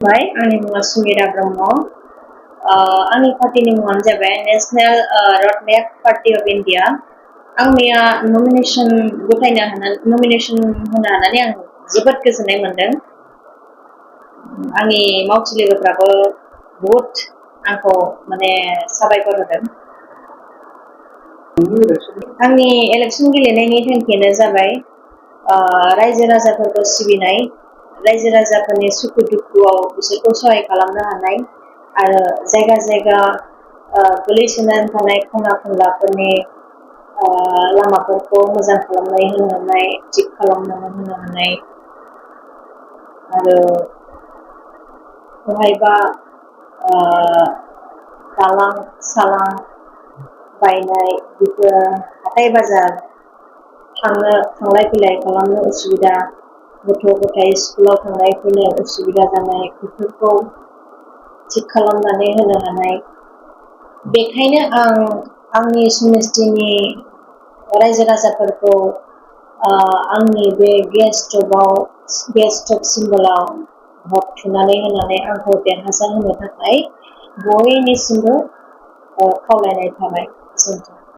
बाय आंनि मुङा सुमिरा ब्रह्म आंनि पार्टिनि मुङानो जाबाय नेशनेल रडमेप पार्टि अफ इन्डिया आं मैया नमिनेसन होनो हानानै आं जोबोद गोजोननाय मोनदों आंनि मावथि लोगोफ्राबो बहुद आंखौ माने साबायखर होदों आंनि इलेक्सन गेलेनायनि थांखियानो जाबाय रायजो राजाफोरखौ सिबिनाय रायजो राजाफोरनि सुखु दुखुआव बिसोरखौ सहाय खालामनो हानाय आरो जायगा जायगा गोलैसोनानै थानाय खना खनलाफोरनि लामाफोरखौ मोजां खालामनानै होनो हानाय थिग खालामनानै होनो हानाय आरो बहायबा दालां सालां बायनाय बेफोर हाथाय बाजार थांलाय फैलाय खालामनो उसुबिदा गथ' गथाय स्कुलाव थांनाय फैनाय उसुबिदा जानाय बेफोरखौ थिग खालामनानै होनो हानाय बेखायनो आं आंनि समस्थिनि रायजो राजाफोरखौ आंनि बे गेस स्टप सिम्बलाव भट थुनानै होनानै आंखौ देरहासार होनो थाखाय बयनिसिमबो खावलायनाय थाबाय गोजोन्थों